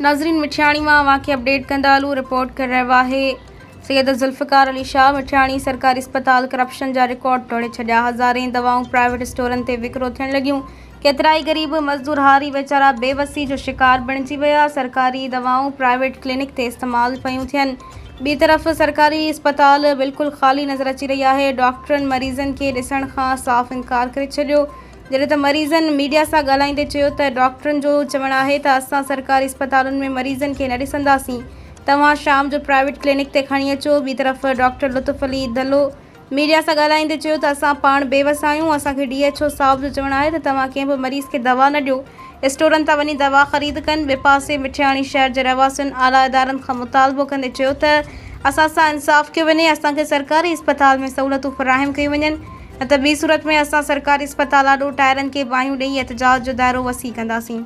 ناظرين مٺياڻي مان اوهان کي اپڊيٽ ڪندا هلون رپورٽ ڪري رهيو آهي سيد ذوالفقار علي شاهه مٺياڻي سرڪاري اسپتال ڪرپشن جا رڪارڊ ٽوڙي ڇڏيا هزارين دوائون پرائيويٽ اسٽورن تي وڪرو ٿيڻ لڳيون ڪيترائي غريب مزدور هاري ويچارا بيوسي جو شڪار بڻجي ويا سرڪاري دوائون پرائيويٽ ڪلينڪ تي استعمال پيون ٿين ٻي طرف سرڪاري اسپتال بلڪل خالي نظر اچي رهي آهي ڊاڪٽرن مريضن کي ڏسڻ کان صاف انڪار ڪري ڇڏيو جڏهن ته مريضن ميڊيا سان ڳالهائيندي چيو ته ڊاڪٽرن جو چوڻ آهي ته اسان سرڪاري اسپتالن ۾ مريضن کي نه ڏسنداسين توهان شام جو پرائيويٽ ڪلينڪ تي کڻي اچو ٻي طرف ڊاڪٽر لطف علي دلو ميڊيا سان ڳالهائيندي چيو ته اسان پاڻ بيوس آهيون اسان کي ڊي ايڇ او صاحب جو چوڻ آهي ته توهان ڪنهن به مريض کي دوا نه ڏيو اسٽورن تان وڃي دوا خريد ڪن. ٻئي پاسي مٺياڻي شهر جي رهواسين اعليٰ ادارن کان مطالبو ڪندي چيو ته اسان سان انصاف ڪيو وڃي، اسان کي سرڪاري اسپتال ۾ سهولتون فراهم ڪيون وڃن نه ته ٻي صورت ۾ اسان سرڪاري اسپتال آڏو ٽائرن کي باهيون ڏئي احتجاج جو دائرو وسيع ڪنداسين.